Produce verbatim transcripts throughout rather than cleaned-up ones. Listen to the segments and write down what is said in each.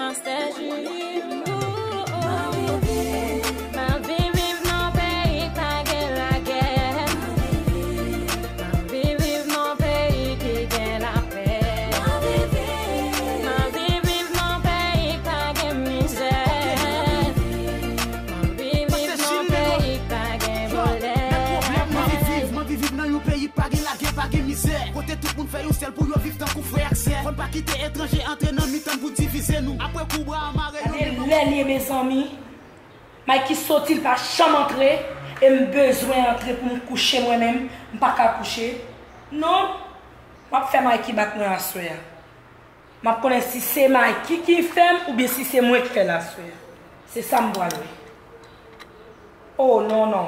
Mwen anvi viv nan peyi k pa gen lagè. Mwen anvi viv nan peyi ki gen lapè. Mwen anvi viv nan peyi k pa gen mizè. Mwen anvi viv nan peyi k pa gen vòlè. Mwen anvi viv, mwen anvi viv nan yon peyi k pa gen lagè, pa gen mizè. Kote tout moun fè yon sèl pou yo viv tankou frè ak sè. Fò n pa kite etranje antre nan mitan n pou divize nou. Apre kou bra an mare yo. Gade lè l ye, mezanmi. Mikey soti, l pa janm antre, e m bezwen antre pou m kouche mwen menm, m pa ka kouche. Non, m ap fè Mikey bat mwen aswè a. M ap konnen si se Mikey ki fè m oubyen si se mwen k fè l aswè a. Se sa m pral wè. Oh, non, non.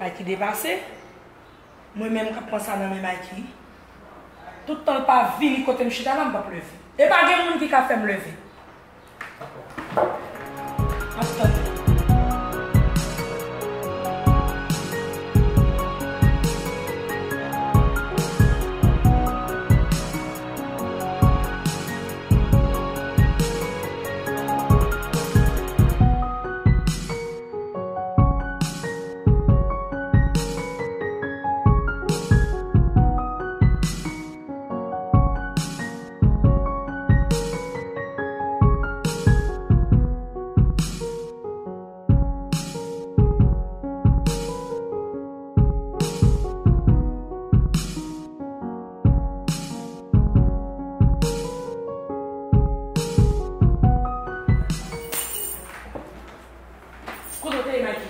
Mikey depase. Mwen menm k ap pran sa nan men Mikey. Tout tan l pa vini kote m chita la, m p ap leve. E pa gen moun ki ka fè m leve. M ap tann. Kote w te ye, Mikey?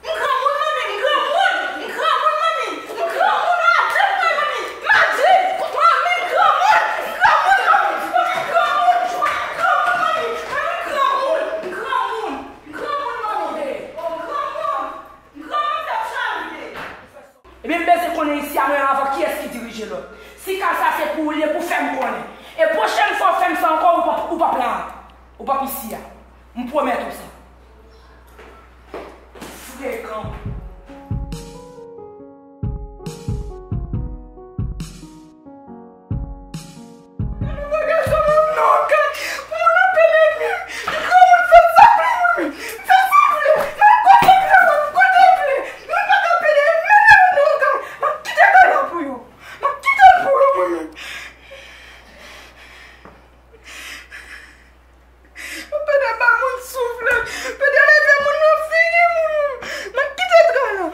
M granmoun, manmi, m granmoun! M granmoun, manmi! M granmoun, adilti, manmi! M adilti! Manmi, m granmoun! M granmoun, manmi! Manmi, m granmoun! M granmoun, manmi! Manmi, m granmoun! M granmoun! M granmoun, manmi! Oh, m granmoun! M granmoun, fè w chavire! Ebyen, m bezwen konnen isi a mwen avan kiyès ki dirije lòt. Si kay sa se pou ou l ye, pou fè m konnen. E pwochèn fwa w fè m sa ankò, ou p ap, ou p ap la. Ou p ap isi a. M pwomèt ou sa. Frekan. Gade bagay sa menm non, gad. Pou moun ap pede ennmi m. Granmoun fè sa vle, wi. Fè sa vle. Nan kote m vle, kote m vle. Moun pa ka pede ennmi m non, gad. M ap kite bagay la pou yo. M ap kite l pou yo, mwen menm. Pede ba moun souflèt. Pede leve moun nan figi moun. M ap kite travay la.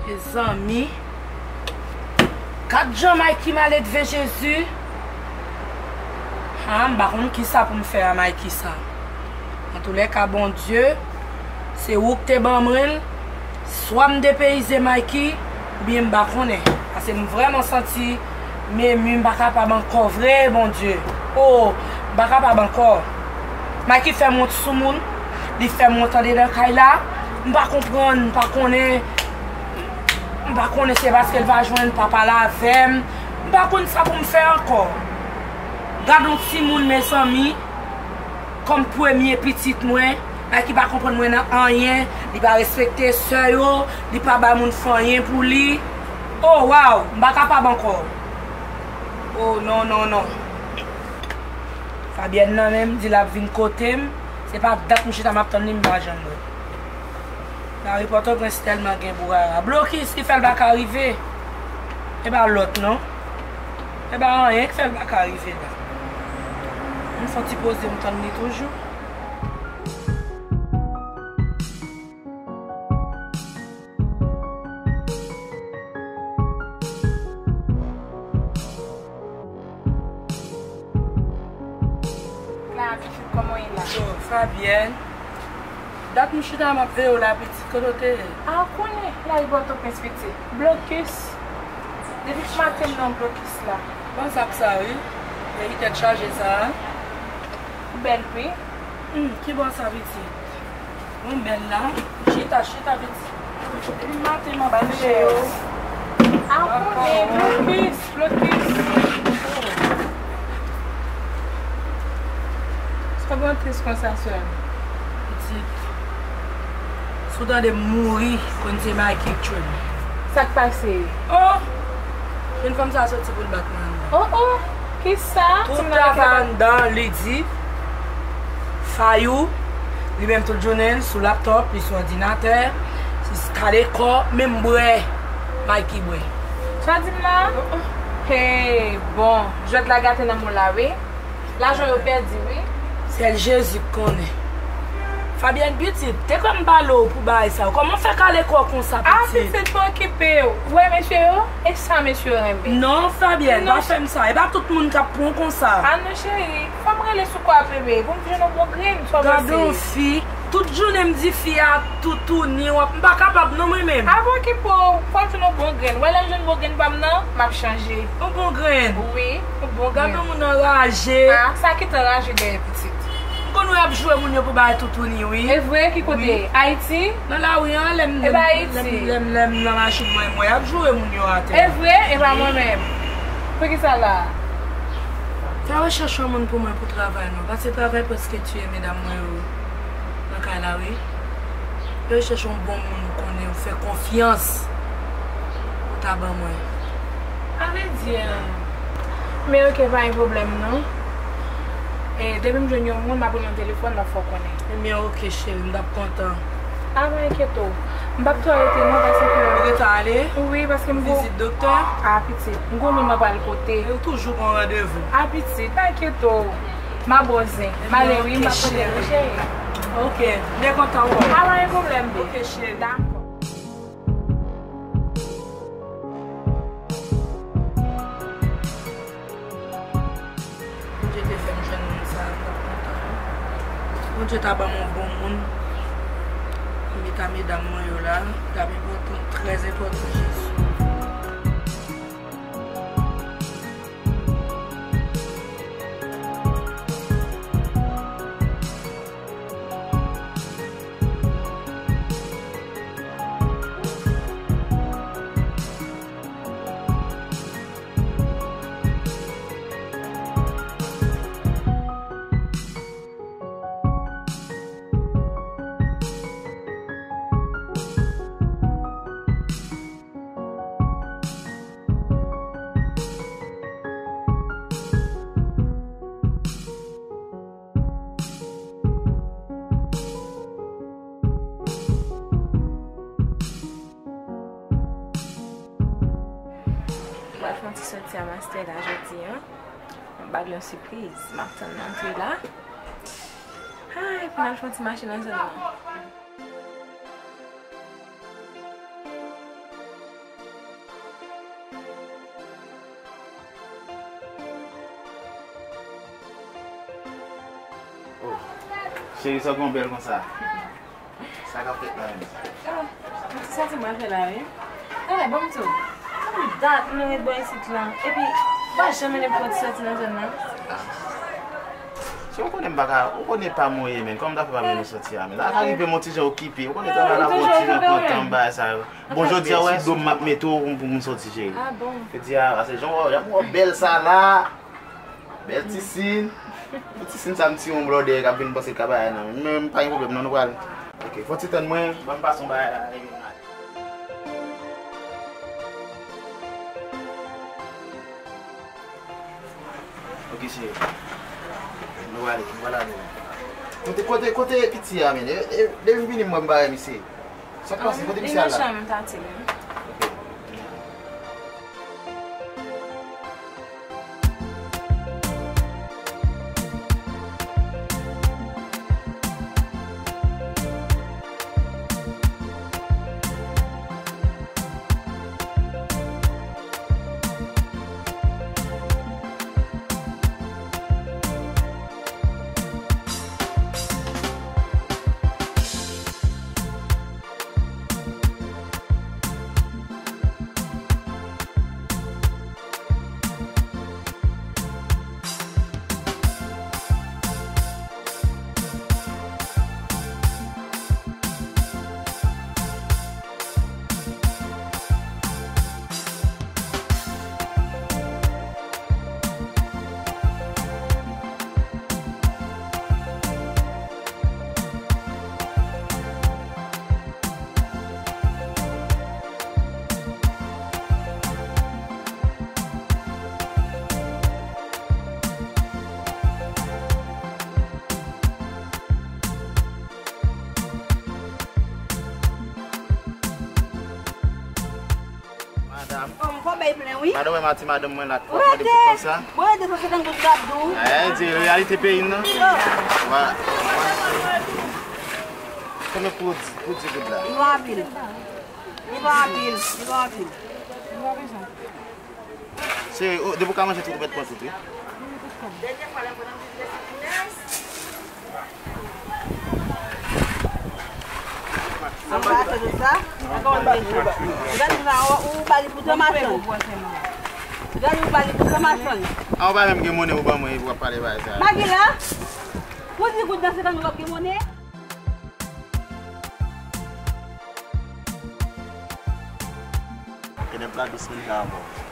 Mezanmi, gad jan Mikey maledve, Jezi. Ha, m pa konn kisa pou m fè a Mikey sa. Antoulèka, Bondye, se ou k te ban mwen l. Swa m depeyize Mikey, oubyen m pa konnen. Paske m vrèman santi m emu, m pa kapab ankò vre, Bondye. O, m pa kapab ankò. Mikey fè m wont sou moun, li fè m wont andedan kay la. M pa konprann, m pa konnen. M pa konnen se paske l pa jwenn, l pa pale avè m. M pa konn sa pou m fè ankò. Gad yon timoun, mezanmi, kòm premye pitit mwen, Mikey pa konprann mwen nan anyen, li pa respekte sè yo, li pa bay moun fè anyen pou li. O, waw, m pa kapab ankò. O, non, non, non. Fabyèn nan menm, di l ap vin kote m. Se pa dat m chita m ap tann li, m pa janm wè l. Lari Pòtoprens tèlman gen bourara. Blokis ki fè l pa ka rive. E pa lòt non. E pa anyen k fè l pa ka rive la. M fè yon ti poze m tann li toujou. Clara, pitit, kòman w ye la? Oh, Fabienne. Dat m chita m ap veye w la, pitit, kote w te ye? A, ou konnen, lari Pòtoprens, pitit. Blokis. Depi maten m nan blokis la. Bon, sa k sa, wi. Peyi tèt chaje sa a. Ou bèl, wi. Hmm, ki bò sa, pitit? Mwen bèl la. Chita, chita, pitit. Depi maten m ap veye w. A, ou konnen, blokis, blokis. Sa bon tris konsa, sè m. Pitit, si w tande m mouri, konn se Mikey k tchwe m. Sa k pase? Oh! Jèn fanm sa a soti pou l bat mwen anndan. Oh, oh! Kisa? Tout travay anndan, li di, Fayou, li menm tout jounen l sou laptòp, li sou òdinatè, li kale kò, menm bwè, Mikey bwè. Sa w di m la? Oh, oh. Hey, bon, jwèt la gate nan men w la, wi. Lajan yo pèdi, wi. Sèl Jezi k konnen. Fabienne, pitit, te kwè m pale w pou bagay sa yo. Kòman w fè kale kò w konsa, pitit? A, pitit, pa okipe w. Ou wè mesye yo? E sa mesye yo renmen. Non, Fabienne, pa fè m sa. E pa tout moun k ap pran w konsa. A non, cheri. Fò m rele sou kò a, bebe. Pou m jwenn yon bon grenn, sa w panse? Gade yon fi. Tout jounen m di fi a toutouni, w ap, m pa kapab non mwen menm. A, pa okipe w, fò m jwenn yon bon grenn. Wè lè m jwenn bon grenn pa m nan, m ap chanje. Yon bon grenn? Wi, yon bon grenn. Gade yon moun anraje. A, sa ki t anraje dèyè pitit. M konn wè y ap joure moun yo pou bay toutouni, wi. E vre, ki kote? Wi. Ayiti? Nan lari an, lè m, e pa Ayiti. Lè m, lè m, lè m nan machin mwen, m wè y ap joure moun yo atè. E vre, e pa mwen menm. Poukisa la? Fè rechèch yon moun pou mwen pou travay non, paske travay prèske tiye medam mwen yo nan kay la, wi. Yo chèche yon bon moun ou konnen, ou fè konfyans, ou ta ban mwen. Avedire, men oke, pa gen pwoblèm non. E depi m jwenn yon moun, m ap rele w nan telefòn, m ap fè w konnen. Ebyen, oke, cheri, m t ap kontan. A, pa enkyete w. M p ap twò rete non, paske... Ou gentan ale? Wi, paske m gon vizit doktè? A, pitit, m gon moun m ap al kote. E ou toujou pran randevou? A, pitit, pa enkyete w. M a bon zen. M ale wi, m pa pote nou cheri. Oke, m byen kontan wè w. A, pa gen pwoblèm, baby. Oke, cheri. Dakò. Bondye te fè m jwenn moun sa a, m t ap kontan wi. Bondye ta ban m yon bon moun. Pou m met a medam mwen yo la, li t ap enpòtan, trè enpòtan, Jezi. M pral fè yon ti soti a mastè la jodi a. M ap ba l yon sipriz. M ap tann l antre la. Ay, pou n al fè yon ti mache nan zòn nan. Oh, cheri, sa w gen w bèl konsa? Sa k ap fèt la menm? Ah, yon ti sòti m al fè la, wi. Talè, ban m di w. Konbyen dat nou ret bò isit la? Epi, pa janm mennen m fè yon ti sòti nan zòn nan? Ah. Cheri, ou konnen m pa ka, ou konnen pa mwen ye, men. Kòman m ta fè pa mennen w sòti a, men? La ka rive m yon ti jan okipe. Ou konnen travay la pran ti jan pran tan, bagay sa yo. Bon, jodi a, wè, sou do m m ap mete w pou m sòti, cheri. Ah bon? Jodi a, pase jan w wè, jan w wè bèl sa la. Bèl ti sin. Pou ti sin sa m tire yon blòdè k ap vin panse l ka bay nan men m, pa gen pwoblèm non, nou pral. Ok, fò ti tann mwen, ban m pase yon bagay la, epi m ale. Ok, cheri. Nou pral ale, nou pral ale. Kote, kote, kote piti a, men? E, e, depi m vini, m wè m pa wè misye. Sa k pase? Kote misye al la? Li nan chanm, tati. Ok. Obèy plen, wi. Madan, wè mati madanm mwen la, k ap mande pou konsa. Mwen rete sou senkant goud la, ap di w. Ay, di reyalite peyi m nan. Wa. Konbyen pou di, pou di goud la? Li pa anpil. Li pa anpil. Li pa anpil. Se, o, depi w ka manje tout, ou mèt pran tout, wi. Anba se de sa. Gade sa, ou, ou ba li pou Thomason. Gade, ou ba li pou Thomason. A, ou pa menm gen monnen ou ban mwen, epi w ap pale bagay sa. Magi la, pou di goud nan se tan nou gen monnen. Kenèp la dous menm jan avè w.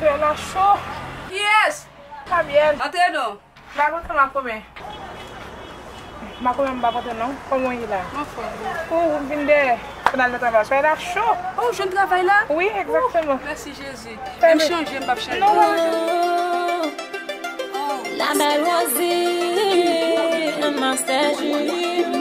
Sè la cho. Kiyès? Fabyèn. Antre non. M pa kontan makomè. Makomè m pa kontan non. Kòman w ye la? Anfòm. Ou vin dèyè. Pou n al nan travay. Sè la cho. Oh, ou jwenn travay la? Wi, egzakteman. Mèsi Jezi. Menm chanje, m p ap chanje. Non, non, non. La belle Rosie, un master G.